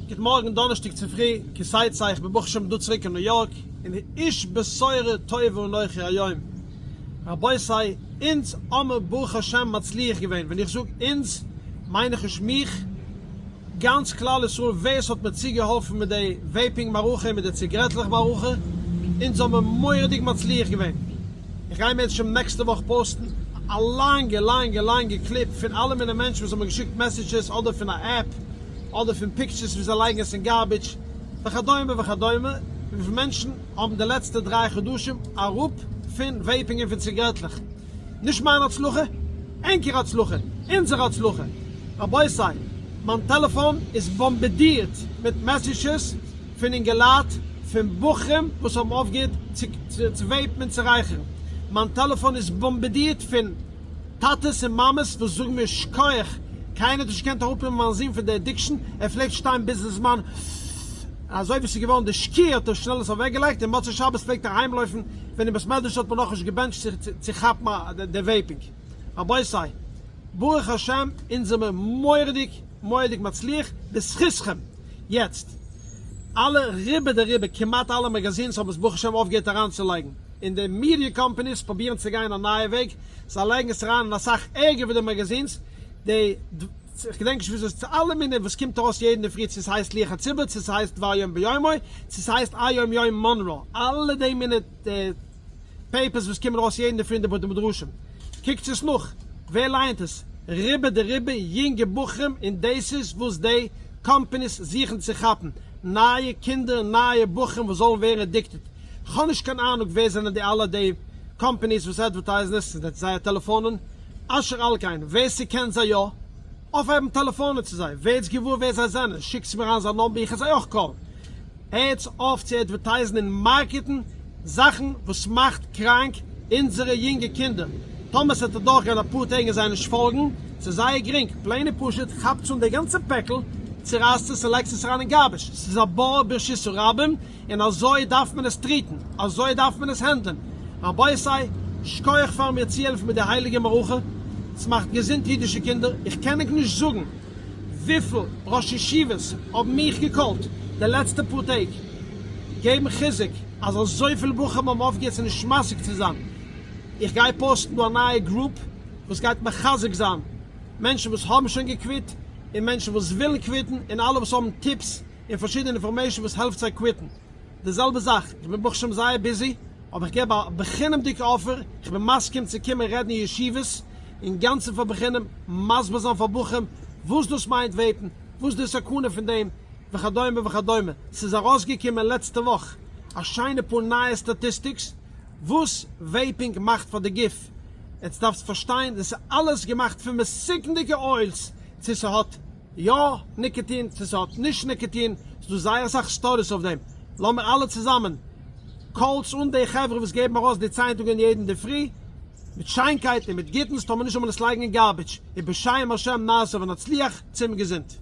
גוט מארגן דאנערשטאג צופרי, כי תצא, איך בין ברוך השם דא צוריק אין ניו יארק, און איש בשורה טובה אנכי היום. רבותי, אונז האמער ברוך השם מצליח געווען, ווען איך זאג אונז מיין איך נישט מיך, גאנץ כלל ישראל ווער ס'האט מיר צוגעהאלפן מיט די vaping מערכה און מיט די ציגרעטלעך מערכה, אונז האמער מורא'דיג מצליח געווען. איך גיי מערצעשעם נעקסטע וואך post ן א לאנגע לאנגע לאנגע קליפ פון אלע מיני מענטשן וואס האבן מיר געשיקט messages אדער פון א app אדער פון pictures ווי זיי לייגן עס אין garbage וכדומה וכדומה וויפיל מענטשן האבן די לעצטע דריי חדשים אראפ פון vaping און פון ציגרעטלעך. נישט מיין הצלחה, ענקער הצלחה, אונזער הצלחה. רבותי, מיין טעלעפאן איז באמבעדירט מיט messages פון אינגעלייט, פון בחורים וואס האבן אויפגעהערט צו vape ן און צו רייכערן. מיין טעלעפאן איז באמבעדירט פון טאטעס און מאמעס וואס זאגן מיר שכוח, קיינער האט נישט געקענט אראפנעמען מיין זון פון די addiction, ער פלעגט שטיין ביזן זמן, אזוי ווי ס'איז געווארן די שקיעה האט ער שנעל עס אוועקגעלייגט, און מוצאי שבת פלעגט ער אהיימלויפן ווען אין בית מדרש האט מען נאכנישט געבענטשט צו כאפן די vaping. רבותי, ברוך השם אונז זעמער מורא'דיג מורא'דיג מצליח בזכותכם! יעצט, אלע רובא דרובא, כמעט אלע magazines האבן עס ברוך השם אויפגעהערט אריינצולייגן, און די media companies פרובירן צו גיין א נייע וועג, זיי לייגן עס אריין אין אסאך ערגער ווי די magazines, די, כ'געדענק נישט וויאזוי, צו אלע מיני וואס קומט ארויס יעדן אינפרי צו ס'הייסט לוח הציבור צו ס'הייסט דבר יום ביומו צו ס'הייסט היום יום מאנרא אלע די מיני papers וואס קומען ארויס יעדן אינדערפרי אין די בתי מדרשים קוקטס עס נאך ווער לייענט עס רובא דרובא יונגע בחורים און דאס איז וואס די companies זוכן צו כאפן נייע קינדער נייע בחורים וואס זאלן ווערן addicted כ'האב נישט קיין אהנונג ווער זענען די אלע די companies וואס advertise ן עס זייער טעלעפאנען אשר על כן, ווער ס'קען זיי יא, אויפהייבן טעלעפאנען צו זיי, ווערטס געוואר ווער זיי זענען, שיקטס מיר אריין זיין number איך וועל זיי אויך call ן. הערטס אויף צו advertise ן און market ן זאכן וואס מאכט קראנק אונזערע יונגע קינדער. טאמער ס'וועט אדורכגיין אפאר טעג און זיי נישט פאלגן, ס'איז זייער גרינג, plain און פשוט, כאפטס אן די גאנצע פעקל, צורייסטס עס און לייגטס עס אריין אין garbage. ס'איז א בור ברשות הרבים, און אזוי דארף מען עס treat ן, אזוי דארף מען עס handle ן. רבותי, שכוח פארן מיר צוהעלפן מיט די הייליגע מערכה, ס'מאכט געזונט אידישע קינדער, איך קען ענק נישט זאגן וויפיל ראש ישיבות האבן מיך גע call ט די לעצטע פאר טעג געבן חיזוק אז אזויפיל בחורים האבן אויפגעהערט ס'איז נישט משיג צו זיין, איך גיי post ן דא א נייע group וואס גייט מחזק זיין מענטשן וואס האבן שוין גע quit און מענטשן וואס ווילן quit ן און אלע וואס האבן tips און פארשידענע information וואס העלפט זיי quit ן. די זעלבע זאך, איך בין ברוך השם זייער busy, אבער איך געב א בחינם'דיגע offer, איך בין מסכים צו קומען רעדן אין ישיבות, אינגאנצן פאר בחינם, מסביר זיין פאר בחורים וואס דאס מיינט vape ן, וואס די סכנה פון דעם, וכדומה וכדומה. ס'איז ארויסגעקומען לעצטע וואך א שיינע פאר נייע statistics וואס vaping מאכט פאר די גוף. עטס דארפטס פארשטיין, דאס איז אלעס געמאכט פון מסוכנ'דיגע oils, צו ס'האט. יא ניקאטין צו ס'האט נישט ניקאטין, ס'דא זייער אסאך studies אויף דעם, לאמיר אלע צוזאמען call טס אן די חברה וואס געבן ארויס די צייטונגען יעדן אינדערפרי מיט שיינקייט און מיט גוטנס, טאמער נישט זאל מען עס לייגן אין garbage, ובשם השם נעשה ונצליח, צום געזונט.